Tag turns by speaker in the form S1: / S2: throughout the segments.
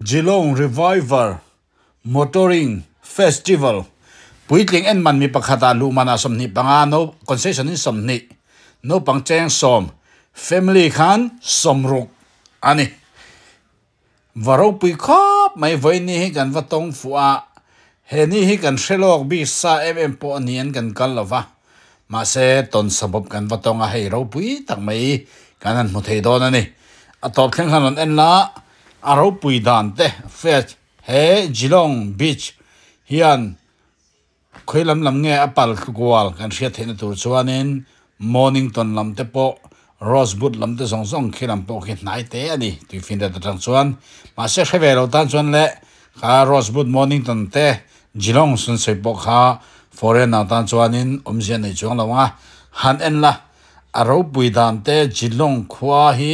S1: Geelong Revival Motoring Festival puitling en man mi pakhata luh manah 25 no concession in 20 naupang cheng 10 family khan 60 ani va ropui khawp mai vawiin hi kan va tawng fuh a he ni hi kan hre lawk bik sa em em pawh ani an kan kal lova mahse tawn sabawp kan va tawng a hei ropui tak mai kan han hmu thei dawn ani a tawp thleng khan rawn en la a ropui dan te fest he Geelong beach hian khawi lam lam nge a pal kual kan hriat theihna tur chuanin Mornington lam te pawh Rosewood lam te zawng zawng khi lam pawh khi hnai te a ni tuifinriat atang chuan mahse hre ve lo tan chuan le kha Rosewood Mornington te Geelong sun sawi pawh kha foreigner tan chuanin awmzia nei chuang lo ang a han en la a ropui dan te Geelong khua hi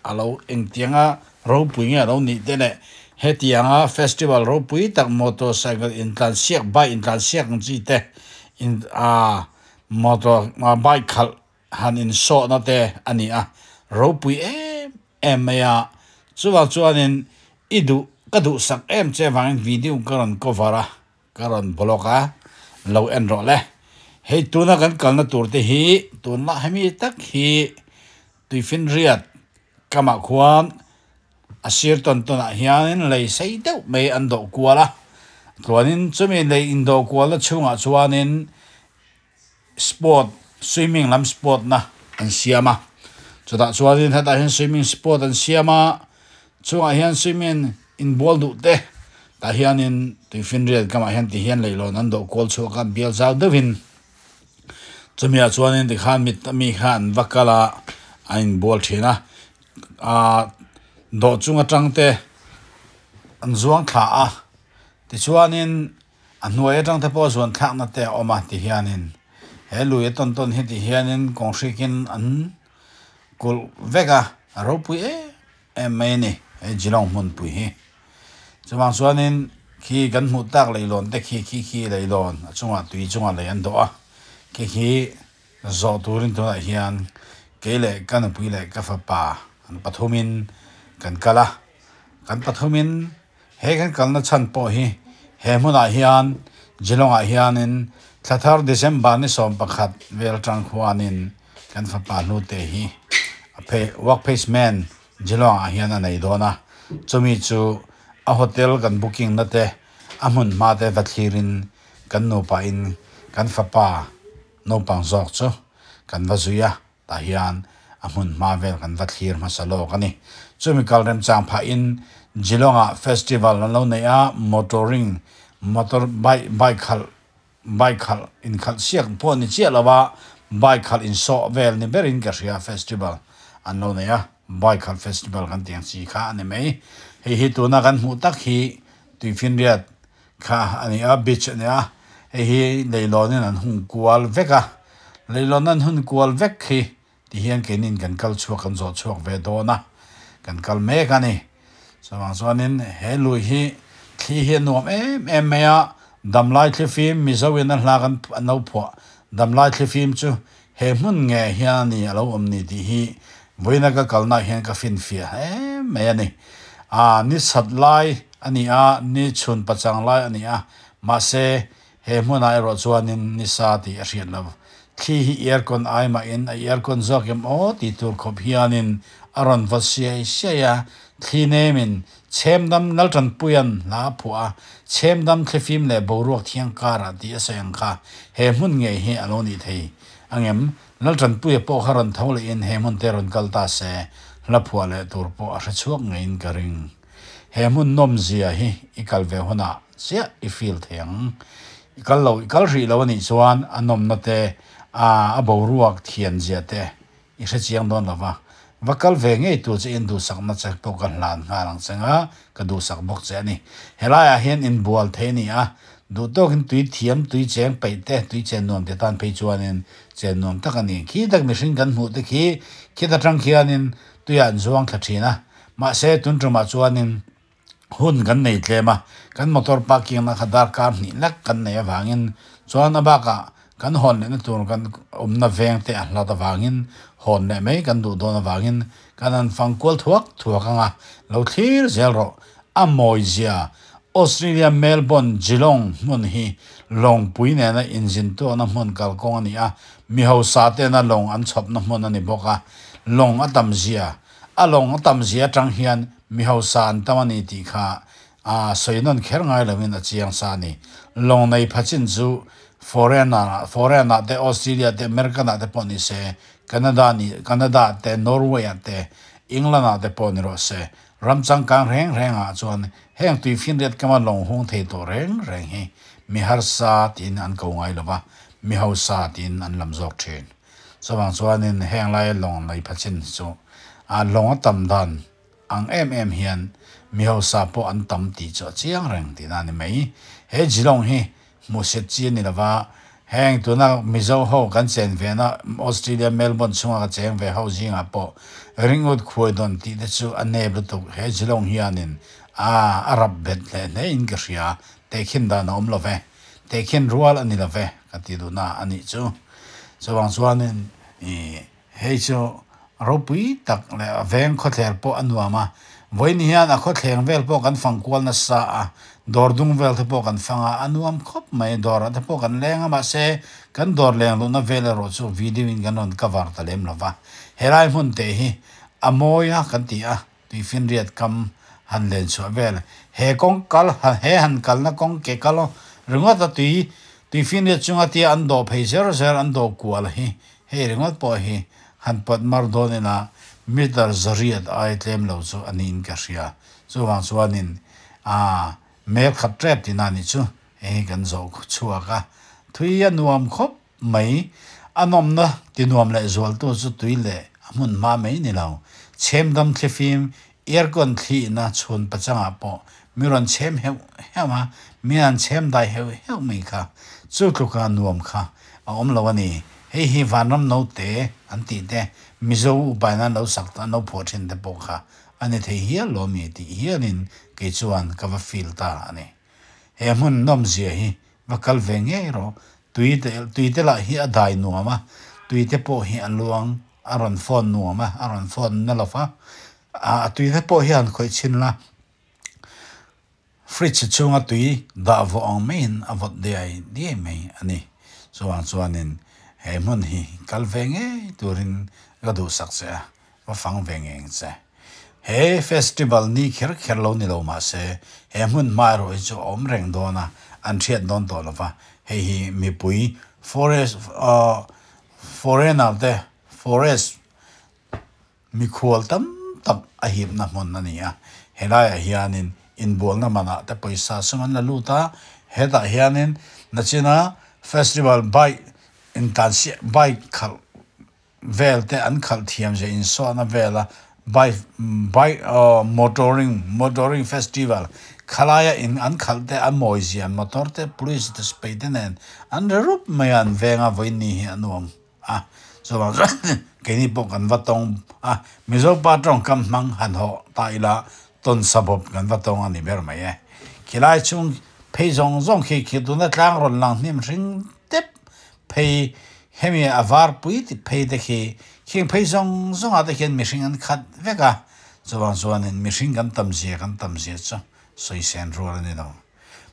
S1: a lo engtianga ropui nge a lo nih te leh hetianga festival ropui tak motorcycle intlansiak bike intlansiak ang chi te in ah motor bike khalh han insawhna te a ni a ropui em em mai a chuvang chuanin i duh ka duhsak em che avangin video ka rawn cover a ka rawn blog a lo en rawh le hei tuna kan kalna tur te hi tunlah hemi tak hi. Tuifinriat kamah khuan a sir tawn tawnah hianin lei sei deuh mai an dawh kual a, chuanin chumi lei indawh kualna chhungah chuanin sport swimming lam sport na an siam a, chutah chuanin hetah hian swimming sport an siam a, chungah hian swimming inbual duh te tah hianin tuifinriat kamah hian ti hian leihlawn an dawh kual chhuak a bial zau deuhin. Chumi ah chuanin tikhan mi mi kha an va kal a an inbual thin a ahh dawh chung atang te an zuang thla a tichuanin a hnuai atang te pawh zuan thlak na te a awm a tihianin he lui a tawn tawn hi tihianin kawng hrikin an kulh vek a a ropui em em mai a ni he Geelong hmunpui hi. Chuvang chuanin khi kan hmuh tak leihlawn te khi khi khi leihlawn a chungah tui chungah lei an dawh a khi khi zawh turin tunah hian kei leh ka nupui leh ka fapa an pathumin kan kal a kan pathumin he kan kalna chhan pawh hi he hmunah hian Geelong ah hianin thla thar December ni 11 vel atang khuanin kan fapa hnute hi a phei workplace man Geelong ah hian a nei dawn a, chumi chu a hotel kan booking na te a hmun hma te va thlirin kan nupa in kan fapa naupang zawk chu kan va zui a, tah hian a hmun hma vel kan va thlir hmasa lawk a ni. Chumi kal remchang phah in Geelong ah festival an lo nei a, motoring motor bike bike khalh bike khalh inkhalh siak pawh ni chiah lo a, bike khalh insawh vel ni berin ka hria festival an lo nei a, bike khalh festival kan tih ang chi kha a ni mai. Hei hi tuna kan hmuh tak hi Tuifinriat kha a ni a, beach a ni a, hei hi leilawnin an hun kual vek a, leilawn an hun kual vek hi tihian keinin kan kal chhuak kan zawh chhuak ve dawn a, kan kal mek a ni. Chuvang chuanin he lui hi thli hi a nuam em em mai a, Damlai thlifim Mizoin a hla kan an lo phuah Damlai thlifim chu he hmun nge hian a ni a lo awm ni tih hi vawiina ka kalnaah hian ka finfiah em mai a ni. A ni sat lai a ni a, ni chhun pachang lai a ni a, mahse He hmunah erawh chuanin nisa tih a hriat lo. Thli hi aircon ai mahin a aircon zawk em aw tih tur khawp hianin a rawn vaw siai siai a, thli nemin chhemdam Laltanpuia'n hla a phuah a, chhemdam thlifim leh boruak thiang karah tih a sawi ang kha he hmun ngei hi a lo nih thei angem? Laltanpuia pawh kha rawn tho lehin he hmun te rawn kal ta se, hla phuah leh tur pawh a hre chhuak ngeiin ka ring. He hmun nawmzia hi i kal ve hunah chiah i feel thei ang. I kal lo, i kal hrih lo anih chuan a nawmna te, a boruak thian zia te i hre chiang dawn lo va. Va kal ve ngei tur che in duhsakna che pawh ka hlan nghal ang che nga, ka duhsak bawk che a ni. Helaiah hian inbual thei a ni a, duh tawkin tui thiam, tui cheng peih te, tui chen nuam te tan phei chuanin chen nuam tak a ni. Khi tak mihring kan hmuh te khi, khit atang khianin tuiah an zuang thla thin a. Mahse, tun tumah chuanin hun kan nei tlem a, kan motor parking na kha darkar hnih lek kan nei avangin chuan a bakah kan hawn lehna tur kan awmna veng te a hlat avangin hawn leh mai kan duh dawn avangin kan han fang kual thuak thuak ang a, lo thlir zel rawh. A mawizia, Australia Melbourne Geelong hmun hi lawngpui nena inzin tuahna hmun kalkawng a ni a, mi hausa tena lawng an chhawpna hmun a ni bawk a. Lawng a tam zia, A lawng a tam zia atang hian mi hausa an tam a ni tih kha a sawi nawn kher ngai loin a chiang sa a ni. Lawng nei phachin chu foreigner, foreign ah te Australia te American ah te pawh ni se, Canada ni, Canada ah te Norway ah te England ah te pawh ni rawh se. Ram changkang reng reng ah chuan heng tuifinriat kama lawng hung thei tawh reng reng hi mi harsa tiin an ko ngai lova, mi hausa tiin an lam zawk thin. Chuvang chuanin heng laia lawng nei phachin chu a lawng a tam dan ang em em hian mi hausa pawh an tam tih chu a chiang reng tihna a ni mai. He Geelong hi hmuhsit chi a ni lova, heng tuna Mizo ho kan chen vena Australia Melbourne chhunga ka cheng ve ho zingah pawh ringut khuai dawn tih te chu a nep lutuk. He Geelong hianin a a rap bet hle hle in ka hria, tehkhin dan a awm lo ve. Tehkhin rual a ni lo ve ka ti duhna a nih chu. Chuvang chuanin ih hei chu ropui tak leh a veng khawthler pawh a nuam a, vawiin hian a khawthleng vel pawh kan fang kual nasa a, dawr dung vel te pawh kan fang a, a nuam khawp mai. Dawrah te pawh kan leng a mahse kan dawr leng luhna vel erawh chu video in kan rawn cover ta lem lo va. Helai hmun te hi a mawi a kan ti a. Tuifinriat kam han len chhuah vel. He kawng kal he han kalna kawng ke kal ringawt a tui tuifinriat chunga tia an dawh phei zer zer an dawh kual hi hei ringawt pawh hi han pawt mar dawn ila meter zariat ai tlem lo chu a niin ka hria. Chuvang chuanin aa mel khat tep tina nih chu hei hi kan zawh chhuak a thui a nuam khawp mai. A nawmna tinuam leh zualtu chu tui leh a hmun hma mai ni lo. Chhemdam thlifim, aircon thlihna chhun pachangah pawh mi rawn chhem heuh heuh a, mi an chhem dai heuh heuh mai kha. Chu tluka nuam kha a awm lo a ni. Hei hi vanram note an tih te, Mizo upain an lo sak an lo phuah thin te pawh kha a ni thei hial lo mi tih hialin kei chuan ka va feel ta a ni. He hmun nawmzia hi va kal ve ngei rawh. Tui te tui te lah hi a dai nuam a, tui te pawh hi a luang a rawn phone nuam a, a rawn phone na lo va. A tui te pawh hian khawih chhin la, fridge chhunga tui dah vawh ang maiin a vawt diai diai mai a ni. Chuvang chuanin he hmun hi kal ve ngei turin ka duhsak che a. Va fang ve ngeng che. He festival ni kher kher lo ni lo mah se, he hmun hma erawh hi chu a awm reng dawn a, an hriat dawn tawh lo va. Hei hi mipui forest foreigner te forest mikhual tam tak a hipna hmun a ni a. Helaiah hianin inbualna manah te pawisa sum an la lut a, hetah hianin nachina festival bike intlansiak bike khalh vel te an khalh thiam zia insuahna vela bike bike aw motoring motoring festival khalaia in an khalh te a mawi zia motor te police te sipai te nen an ri rup mai a an veng a vawiin ni hi a nuam a chuvang chuan keini pawh kan va tawng a Mizo pa tawngkam hmang han hawh ta ila tawn sabawp kan va tawng a ni ber mai e khilai chhung phei zawng zawng khi khi tuna tlang rawn lang hnim hring tep Phei, hemi a var pui ti phei te khi khing phei zawng zawng ah te khian mihring an khat vek a, chuvang chuanin mihring kan tam zia kan tam zia chu sawi sen rual a ni lo.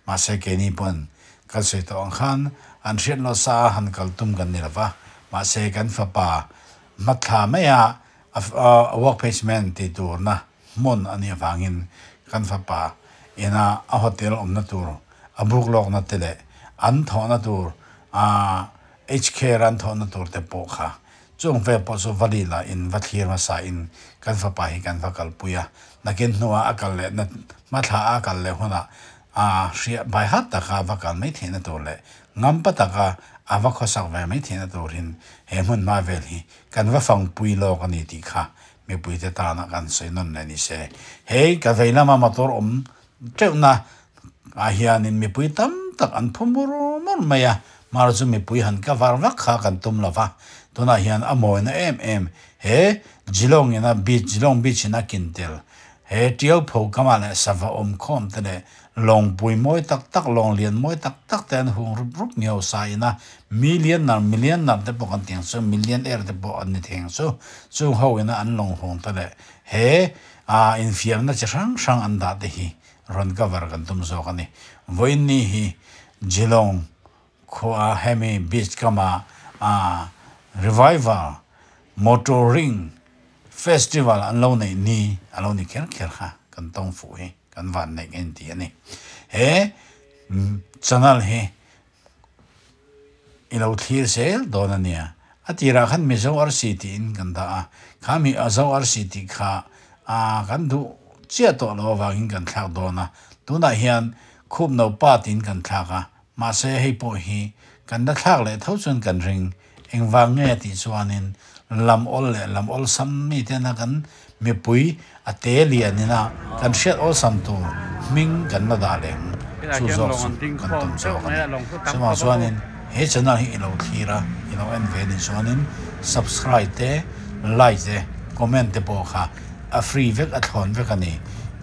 S1: Mahse keini pawn kan sawi tawh ang khan an hriat loh sa a han kal tum kan ni lo va, mahse kan fapa hmathla mai a a work placement tih turna hmun a nih avangin kan fapa ina a hotel awmna tur a buk lawkna te leh an thawhna tur aah HK ran thawhna tur te pawh kha chung vel pawh chu va lila in va thlir hmasa in kan fapa hi kan va kalpui a, nakin hnuah a kal leh na hmathla a kal leh hunah aah hriah bai hat taka va kal mai theihna tur leh ngampa taka a va khawsak ve mai theihna turin he hmun hma vel hi kan va fangpui lawk a ni tih kha mipuite tana kan sawi nawn leh ni se. Hei ka vei lama motor awm teuhna ah hianin mipui tam tak an phu mur mur mai a, hmar chu mipui han ka var vak kha kan tum lo va, tunah hian a mawina em em he Geelong ina beach Geelong beach in a kin tel he tiau pho kamah leh sava awm khawm te leh lawngpui mawi tak tak lawng lian mawi tak tak te an hung rup rup ngeuh sa ina millionaire millionaire te pawh kan tih ang chu millionaire te pawh an ni thei ang chu chung ho ina an lawng hung te leh he ah infiamna chi hrang hrang an dah te hi. rawn cover kan tum zawk a ni. Vawiin ni hi Geelong khua hemi beach kama a Revival Motoring Festival an lo neih ni a lo ni kher kher kha kan tawng fuh hi kan van neih nge ti a ni. He channel hi i lo thlir zel dawn a nia. A tirah khan Mizo Arsi tiin kan dah a, kha mi Zo Arsi tih kha a kan duh chiah tawh lo avangin kan thlak dawn a, tunah hian Khup Naupa tiin kan thlak a, mahse hei pawh hi kan la thlak leh tho chuan kan ring. Engvang nge tih chuanin lam awl leh lam awlsam mitena kan mipui a te lianina kan hriat awlsam tur hming kan la dah leh ang chu zawk chu kan tum zawk a ni. Chuvang chuanin he channel hi i lo thlir a, i lo en ve ni chuanin subscribe te, like te, comment te pawh kha a free vek a thlawn vek a ni.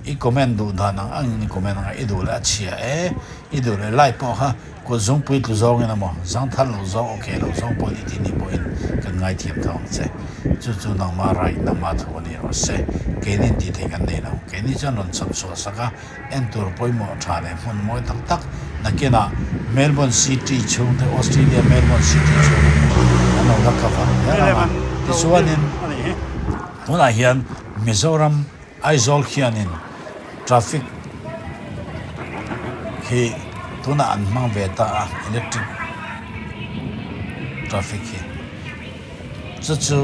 S1: I comment duh dan ang angin i comment ang a, i duh leh a chhia e, i duh leh like pawh kha Kut zungpui tlu zawngin emaw, zangthar lo zawng ok lo zawng pawhin i tih ni pawhin kan ngaithiam tho ang che. Chu chu nangmah right, nangmah thu a ni rawh se. Keini tih theih kan nei lo. Keini chuan rawn chhawp chhuah sak a, en tur pawimawh tha leh hmun mawi tak tak nakinah Melbourne City chhung te, Australia Melbourne City chhung te pawh an lo la cover zel ang a. Tichuanin tunah hian Mizoram Aizawl khianin traffic hi tunah an hmang ve ta a, electric traffic hi. Chu chu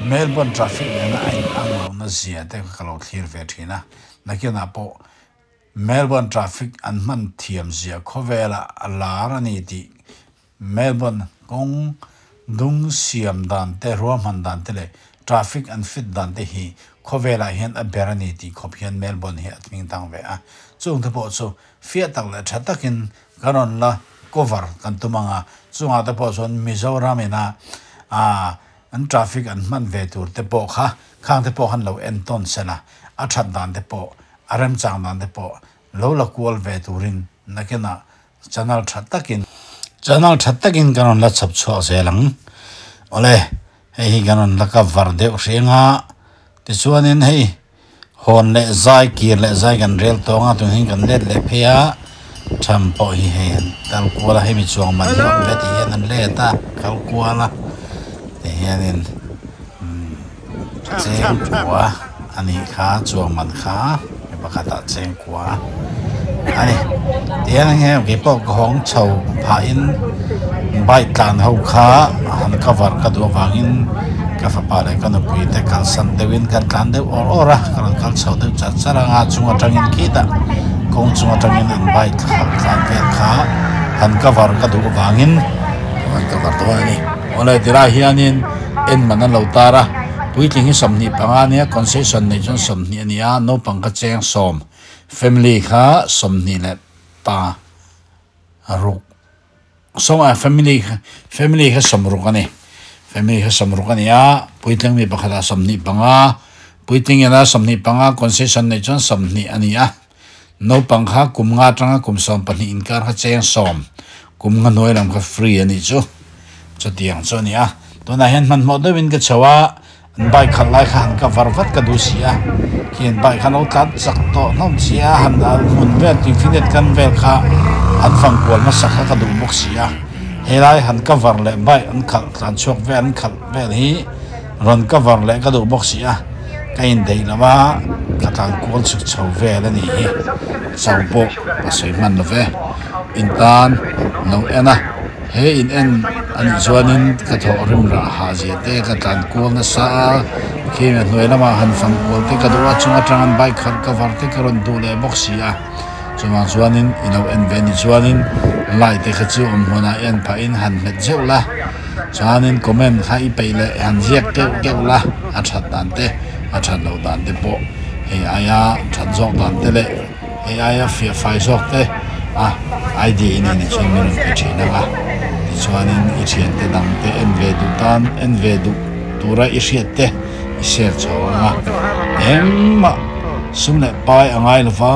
S1: Melbourne traffic nena a in ang lohna zia te ka lo thlir ve thin a, nakinah pawh Melbourne traffic an hman thiam zia khawvelah a lar a ni tih Melbourne kawng dung siam dan te, ruahman dan te leh traffic an fit dan te hi khawvelah hian a ber a ni tih khawp hian Melbourne hi a hming tang ve a. Chung te pawh chu fiah tak leh tha takin kan rawn la cover kan tum ang a, chungah te pawh chuan Mizoram ina an traffic an hman ve tur te pawh kha khang te pawh khan lo entawn sela, a that dan te pawh, a remchang dan te pawh lo la kual ve turin nakinah Channel tha takin Channel tha takin kan rawn la chhawp chhuak zel ang. Awle, hei hi kan rawn la cover deuh hreng a, tichuanin hei hawn leh zai kir leh zai kan rel tawng a, tun hian kan let leh phei a, tham pawh hi hei an kal kual a, hemi chuang man hi a awm ve tih hian an let a, kal kual a, ti hianin umm chengkua a nih kha chuang man kha mi pakhatah chengkua a ni tihian heng kei pawh ka hawng chho phahin bike tlan ho kha han cover ka duh avangin ka fapa leh ka nupui te kalsan deuhin kan tlan deuh awr awr a ka rawn kal chho deuh char char ang a chung atangin khitah kawng chung atangin an bike tlan vel kha han cover ka duh avangin han cover dawn a ni awle tilai hianin. En man an lo tar a, puitling hi 25 a nia, concession neih chuan 20 a ni a, naupang kha cheng sawm, family kha sawmhnih leh pa ruk, sawm ah family family kha sawmruk a ni, family kha sawmruk a ni a, puitling mi pakhatah 25, puitling ina 25, concession neih chuan 20 a ni a, naupang kha kum nga atanga kum 12 inkar kha cheng sawm, kum nga hnuai lam kha free a nih chu. Chutiang chu a ni a, tunah hian hmanhmawh deuhin ka chho a, an bike khalh lai kha han cover vat ka duh si a, khi an bike kha lo tlan chak tawh hlawm si a, han hmun vel tuifinriat kan vel kha an fang kual hmasa kha ka duh bawk si a, helai han cover leh bike an khalh tlan chhuak vel an khalh vel hi rawn cover leh ka duh bawk si a, ka indaih lo a, ka tlan kual chhuk chho vel a nih hi, cho pawh ka sawi hman lo ve, in tan lo en a. He in en a nih chuanin ka thawh rim rah hah zia te ka tlan kual nasa a, khi a hnuai lamah han fang kual te ka duh a, chung atang an bike khalh cover te ka rawn duh leh bawk si a, chuvang chuanin i lo en ve a nih chuanin like te kha chu awm hmunah en phahin han hmet zeuh la, chuanin comment kha i peih leh han ziak keuh keuh la, a that dan te a that loh dan te pawh hei aia that zawk dan te leh. Hei aia fiah fai zawk te a ID i nei nih chuan min rawn pe thin ang a, tichuanin i thiante dang te en ve duh tan en ve duh tura i hriat te i share chho ang a, engmah sum leh pai a ngai lova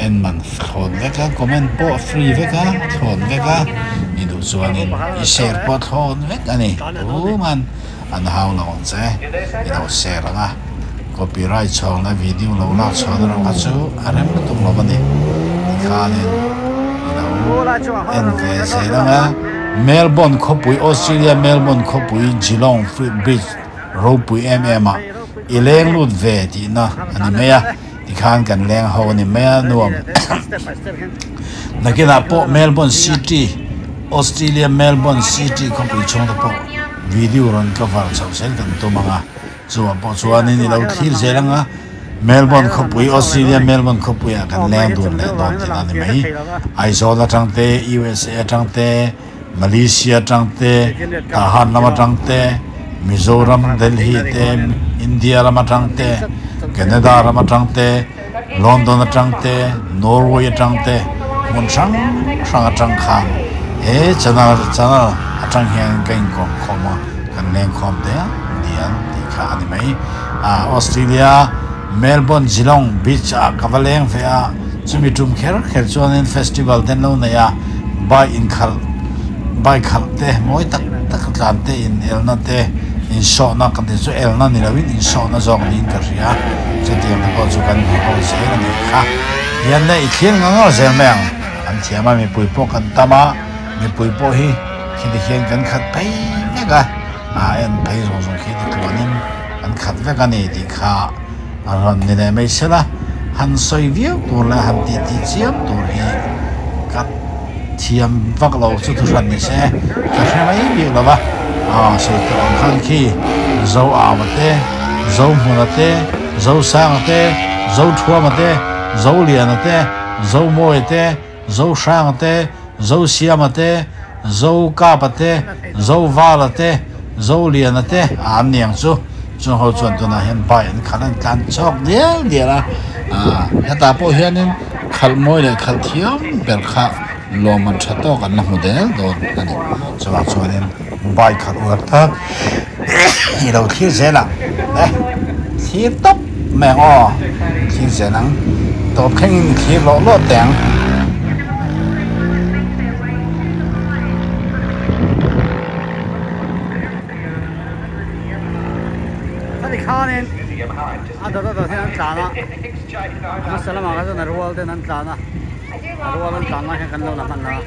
S1: en man thlawn vek a, comment pawh a free vek a, thlawn vek a, i duh chuanin i share pawh a thlawn vek a ni, tuman an hau lo ang che i lo share ang a. Copyright chhawng leh video lo lak chhuahna rawng kha chu a rem lutuk lo a ni. Tikhanin i lo en ve zel ang a. Melbourne khawpui, Australia Melbourne khawpui Geelong Bridge ropui em em ah i leng lut ve tihna a ni mai a. Tikhan kan leng ho a ni mai a nuam. Nakinah pawh Melbourne City, Australia Melbourne City khawpui chhung te pawh video rawn cover chhoh zel kan tum ang a. Chuvang pawh chuanin i lo thlir zel ang a, Melbourne khawpui, Australia Melbourne khawpuiah kan leng dun leh dawn tih a ni mai. Aizawl atang te, USA atang te, Malaysia atang te, Tahan lam atang te, Mizoram, Delhi te, India lam atang te, Canada ram atang te, London atang te, Norway atang te, hmun hrang hrang atang khan he channel channel atang hian ka inkawm khawm a, kan leng khawm te dial tih kha a ni mai. Ah Australia Melbourne Geelong beach ah ka va leng ve a, chumi tum kher kher chuanin festival te an lo nei a, bike inkhalh bike khalh te mawi tak tak a tlan te in elna te insawhna kan tih chu elna ni loin insawhna zawk niin ka hria chutiang te pawh chu kan hmu ho zel a nih kha hian le i thlir ngang ngang zel mai ang an thiam a mipui pawh kan tam a mipui pawh hi khiti hian kan khat phei vek a a en phei zawng zawng khi ti tluanin kan khat vek a ni tih kha a rawn ni leh mai sela han sawi viau tur leh han tih tih chiam tur hi ka Thiam vak lo chu thu hran ni se ka hre mai bik lo va, aw sawi tawh ang khan khi Zo Aua te, Zo Hmuna te, Zo Sanga te, Zo Thuama te, Zo Liana te, Zo Mawia te, Zo Hranga te, Zo Siama te, Zo Kapa te, Zo Vala te, Zo Liana te a an ni ang chu. Chung ho chuan tunah hian bike an khalh an tlan chawk dial dial a, ah hetah pawh hianin khalh mawi leh khalh thiam ber kha lawmman tha tawk an la hmu del dawn a ni. Chuvang chuanin bike khalh uar tak i lo thlir zel ang e, thlir tawp mai ang aw, thlir zel ang tawp thlengin i thlir lawh lawh teh ang.
S2: Heti khanin a dawt a dawt hian an tlan a, a hmasa lamah kha chuan a rual ten an tlan a, a rual an tlan lai hian kan lo la hman lo a.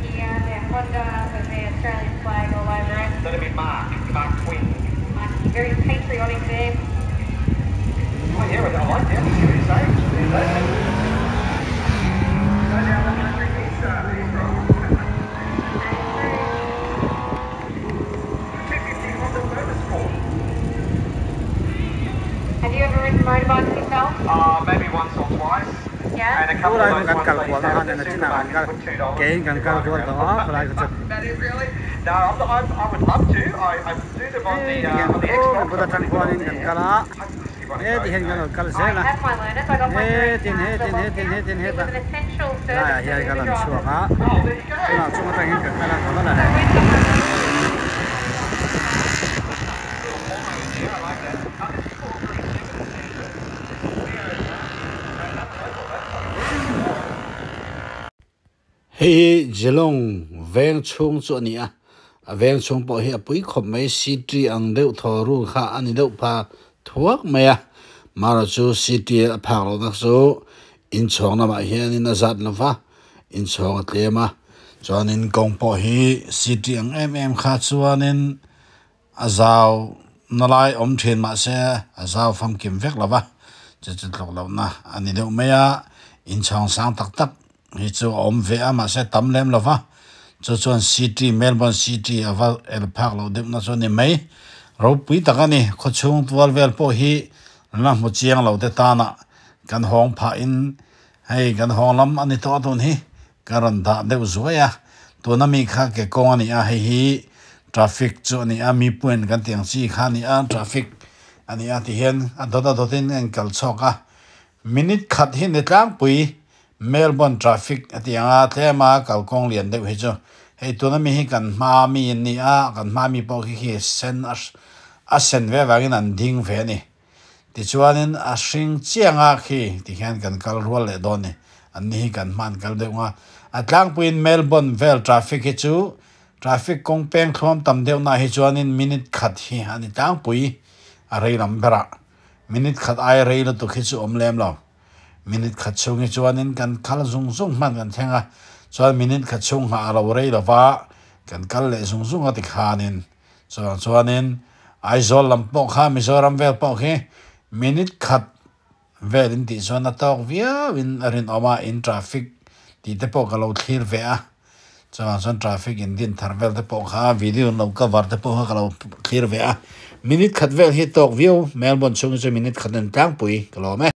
S2: Khulai hun kan kal kual na khan ena chinah kan kal ke in kan kal kual tawh a khulai kha chu hei ti hian aw Buddha tang khuanin kan kal a heti hian kan rawn kal zel a hetin hetin hetin hetin hetah laiah hian kan rawn chhuak a tunah chung atangin kan kal a ka va la leh.
S1: Hei hi Geelong veng chhung chu a ni a, a veng chhung pawh hi a pui khawp mai, city ang deuh thaw rul kha a ni deuh pha thuak mai a, marawh chu city a phak lohna chu inchhawng lamah hianin a zat lo va, inchhawng a tlem a, chuanin kawng pawh hi city ang em em kha chuanin A zau na lai awm thin mahse a zau famkim vek lo va, chu chu tluk lohna a ni deuh mai a, inchhawng sang tak tak hi chu a awm ve a mahse tam lem lo va, chu chuan city Melbourne city a va el phak loh deuhna chu a ni mai. Ropui tak a ni, khawchhung tual vel pawh hi la hmu chiang lo te tana kan hawng phahin hei kan hawng lam a ni tawh a tun hi. Ka rawn dah deuh zuai a, tuna mi kha ke kawng a ni a, hei hi traffic chu a ni a, mi point kan tih ang chi kha a ni a, traffic a ni a tihian a dawt a dawtin a inkal chhuak a, minute khat hi ni tlangpui Melbourne traffic a tih ang a, tlem a kalkawng lian deuh hi chu hei tuna mi hi kan hma mi an ni a, kan hma mi pawh khi khi sen a sen ve avangin an ding ve a ni. Tichuanin a hring chiang a khi tihian kan kal rual leh dawn ni. An ni hi kan hman kal deuh nga. A tlangpuiin Melbourne vel traffic hi chu traffic kawng peng thluam tam deuh nah hi chuanin minute khat hi a ni tlangpui a rei lam berah. Minute khat aia rei lutuk hi chu awm lem lo. Minute khat chhung hi chuanin kan kal zung zung hman kan thleng a, chuan minute khat chhung nghah a lo rei lo va, kan kal leh zung zung a tikhanin chuvang chuanin Aizawl lam pawh kha Mizoram vel pawh khi minute khat vel in tih chuan a tawk viau in a rinawm a, in traffic tih te pawh ka lo thlir ve a, chuvang chuan traffic in din thar vel te pawh kha video an lo cover te pawh kha ka lo thlir ve a, minute khat vel hi tawk viau Melbourne chhung hi chu minute khat a ni tlangpui ka lawm e.